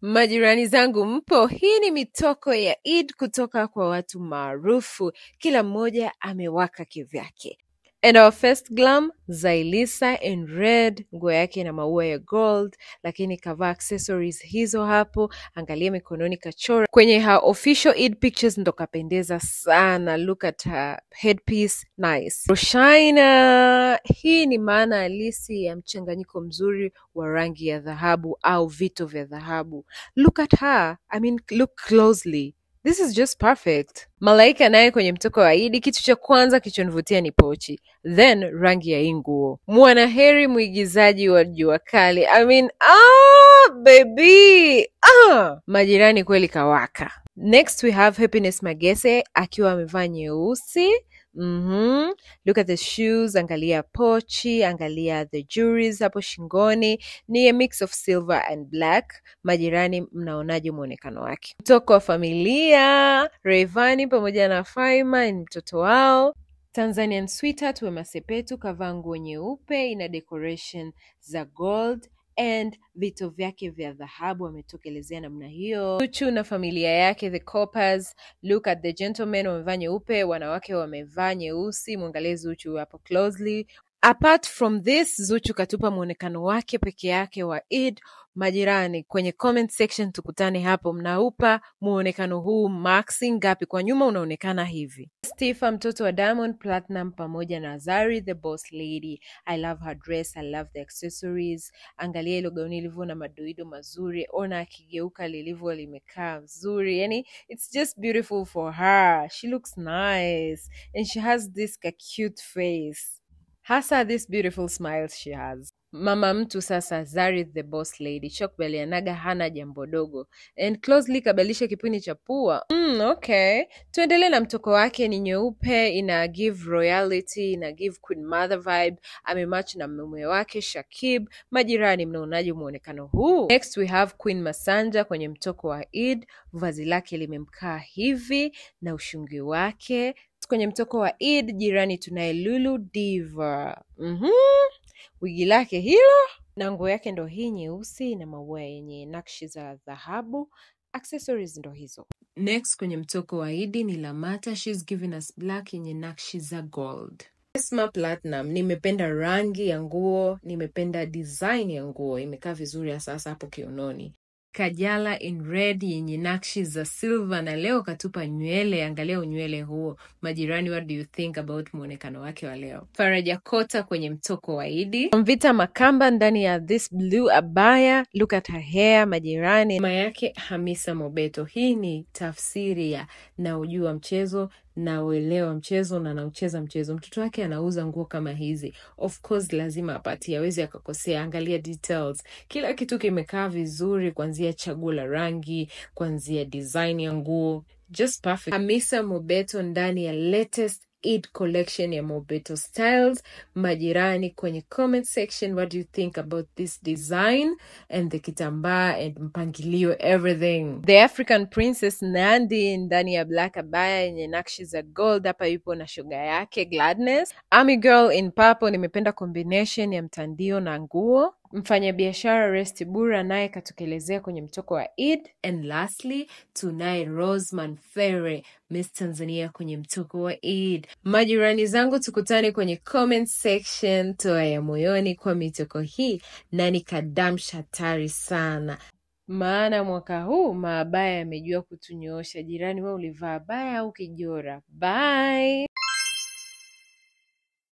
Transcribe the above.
Majirani zangu mpo, hii ni mitoko ya Eid kutoka kwa watu maarufu, kila mmoja amewaka kivyake. And our first glam, Zailisa in red, nguo yake ina maua ya gold, lakini kavaa accessories hizo hapo, angalia mikononi kachora. Kwenye her official Eid pictures ndo kapendeza sana, look at her headpiece, nice. Roshaina, hii ni maana halisi ya mchanganyiko mzuri wa rangi ya dhahabu au vito vya dhahabu. Look at her, I mean look closely. This is just perfect. Malaika naye kwenye mtoko wa Idi, kitu cha kwanza kilichonivutia ni pochi, then rangi ya hii nguo. Mwanaheri mwigizaji wa Jua Kali. I mean, baby. Majirani kweli kawaka. Next we have Happiness Magese akiwa amevaa nyeusi. Look at the shoes, angalia pochi, angalia the jewelries hapo shingoni. Ni a mix of silver and black. Majirani mnaonaje muonekano wake? Mtoko wa familia, Rayvanny pamoja na Faima ni mtoto wao. Tanzanian sweetheart Wema Sepetu kavaa nguo nyeupe ina decoration za gold and vito vyake vya dhahabu ametokelezea namna hiyo. Zuchu na familia yake the Coppers, look at the gentlemen wamevaa nyeupe, wanawake wamevaa nyeusi, muangalie Zuchu hapo closely. Apart from this, Zuchu katupa muonekano wake peke yake wa Eid. Majirani kwenye comment section tukutane hapo, mnaupa muonekano huu maxi ngapi? Kwa nyuma unaonekana hivi. Stifa mtoto wa Diamond Platinum pamoja na Zari the boss lady. I love her dress, I love the accessories. Angalia hilo gauni lilivyo na madoido mazuri, ona akigeuka lilivyo limekaa vizuri. Yani it's just beautiful for her. She looks nice and she has this cute face. Hasa this beautiful smile she has. Mama mtu sasa, Zari the boss lady, chokubalianaga hana jambo dogo. And closely kabalisha kipini cha pua. Okay. Tuendelee na mtoko wake ni nyeupe, ina give royalty, ina give queen mother vibe. Amematch na mume wake Shakib. Majirani mnaonaje muonekano huu? Next we have Queen Masanja kwenye mtoko wa Eid. Vazi lake limemkaa hivi na ushungi wake. Kwenye mtoko wa Eid jirani tunaye Lulu Diva. Wigi lake hilo na nguo yake ndo hii nyeusi na maua yenye nakshi za dhahabu. Accessories ndo hizo. Next kwenye mtoko wa Eid ni Lamata, she's giving us black yenye nakshi za gold. Esma Platinum, nimependa rangi ya nguo, nimependa design ya nguo, imekaa vizuri hasa hapo kiunoni. Kajala in red yenye nakshi za silver na leo katupa nywele, angalia unywele huo. Majirani, what do you think about muonekano wake wa leo? Faraja Kota kwenye mtoko wa Idi. Mvita Makamba ndani ya this blue abaya, look at her hair, majirani. Mama yake Hamisa Mobeto. Hii ni tafsiri ya na ujua mchezo na uelewa mchezo na naucheza mchezo. Mtoto wake anauza nguo kama hizi, of course lazima apatie, hawezi akakosea. Angalia details, kila kitu kimekaa vizuri, kuanzia chaguo la rangi, kuanzia design ya nguo, just perfect. Hamisa Mobeto ndani ya latest Eid collection ya Mobeto Styles. Majirani kwenye comment section, what do you think about this design and the kitambaa and mpangilio, everything. The African Princess Nandi ndani ya black abaya yenye nakshi za gold, hapa yupo na shoga yake Gladness. Army Girl in purple, nimependa combination ya mtandio na nguo. Mfanyabiashara Resti Bura naye katokelezea kwenye mtoko wa Eid. And lastly tunaye Roseman Ferre, Miss Tanzania kwenye mtoko wa Eid. Majirani zangu tukutane kwenye comment section, toa ya moyoni kwa mitoko hii na nikadamsha hatari sana. Maana mwaka huu maabaya yamejua kutunyoosha. Jirani, wewe ulivaa abaya au kijora? Bye.